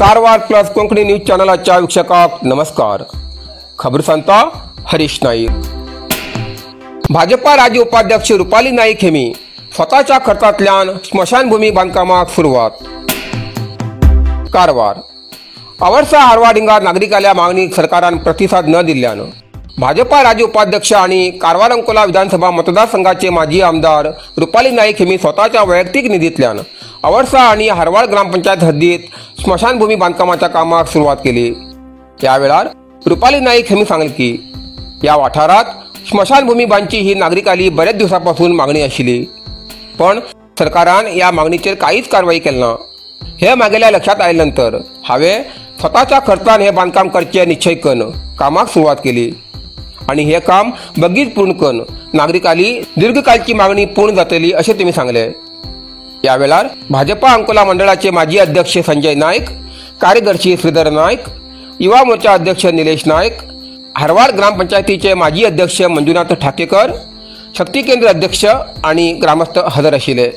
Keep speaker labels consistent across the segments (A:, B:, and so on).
A: Karwar plus Konkani news चॅनलाच्या वीक्षकांक नमस्कार. खबर सांगता हरीश नाईक. भाजपा राज्य उपाध्यक्ष रुपाली नाईक हेमी स्वताच्या खर्चांतल्यान स्मशानभूमी बांदकामाक सुरवात. कारवार अवर्सा हारवाडिंगा नागरिकाल्या मागणीक सरकारान प्रतिसाद न दिल्ल्यान भाजपा राज्य उपाध्यक्ष आणि कारवार अंकोला विधानसभा मतदारसंघाचे माजी आमदार रुपाली नाईक हेमी स्वतःच्या वैयक्तिक निधीतल्यान अवर्सा आणि हरवाळ ग्रामपंचायत हद्दीत स्मशानभूमी बांधकामाच्या कामाक सुरवात केली. या वेळार रुपाली नाईक हेमी सांगले की या वाठारात स्मशानभूमी बांधची ही नागरिकाली बऱ्याच दिवसापासून मागणी आशिल्ली, पण सरकारान या मागणीचेर काहीच कारवाई केली ना. हे मागेल्या लक्षात आयल्या नंतर हांवें स्वताच्या खर्चान हे बांदकाम करचे निश्चय करून कामाक सुरवात केली आणि हे काम बेगीन पूर्ण करून नागरिकाली दीर्घकालची मागणी पूर्ण जातली अशें तेमी सांगले. या वेळार भाजपा अंकोला मंडळाचे माजी अध्यक्ष संजय नाईक, कार्यदर्शी श्रीधर नाईक, युवा मोर्चा अध्यक्ष निलेश नाईक, हरवाड ग्रामपंचायतीचे माजी अध्यक्ष मंजुनाथ ठाकेकर, शक्ती केंद्र अध्यक्ष आणि ग्रामस्थ हजर आशिल्ले.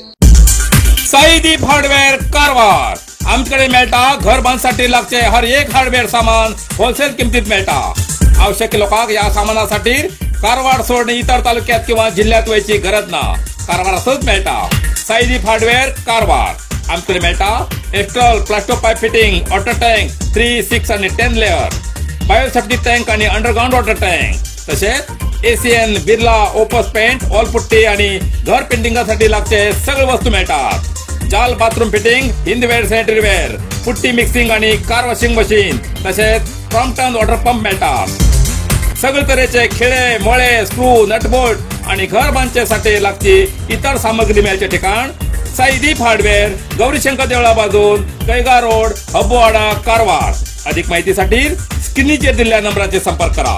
B: साईदीप हार्डवेअर कारवार. आमच्याकडे मेळटा घर बांधसाठी लागचे हर एक हार्डवेअर सामान होलसेल किमतीत मेळटा. आवश्यक लोकांक या सामानासाठी कारवार सोडून इतर तालुक्यात किंवा जिल्ह्यात वयची गरज ना. कारवारातच मेळटा साईदीप हार्डवेअर कारवार. आमच्याकडे मेळटा Astral plasto pipe fitting, water tank 3, 6 आणि 10 लेअर, बायोसेफ्टी टँक आणि अंडरग्राऊंड वॉटर टँक, तसेच ACN, Birla, opus paint, wall putty आणि घर पेंटिंगासाठी लागचे सगळे वस्तू मिळतात. जाल bathroom fitting, Hindware sanitary ware, putty mixing आणि कार वॉशिंग मशीन, तसेच क्रॉम्प्टन वॉटर पंप मिळतात. सगळे तऱ्हेचे खिळे, मोळे, स्क्रू, नटबोल्ट आणि घर बांधच्यासाठी लागची इतर सामग्री मिळायचे ठिकाण साईदीप हार्डवेअर, गौरीशंकर देवळा बाजून, कैगा रोड, हब्बोवाडा, कारवार. अधिक माहितीसाठी स्क्रीनचेर दिलेल्या नंबराचे संपर्क करा.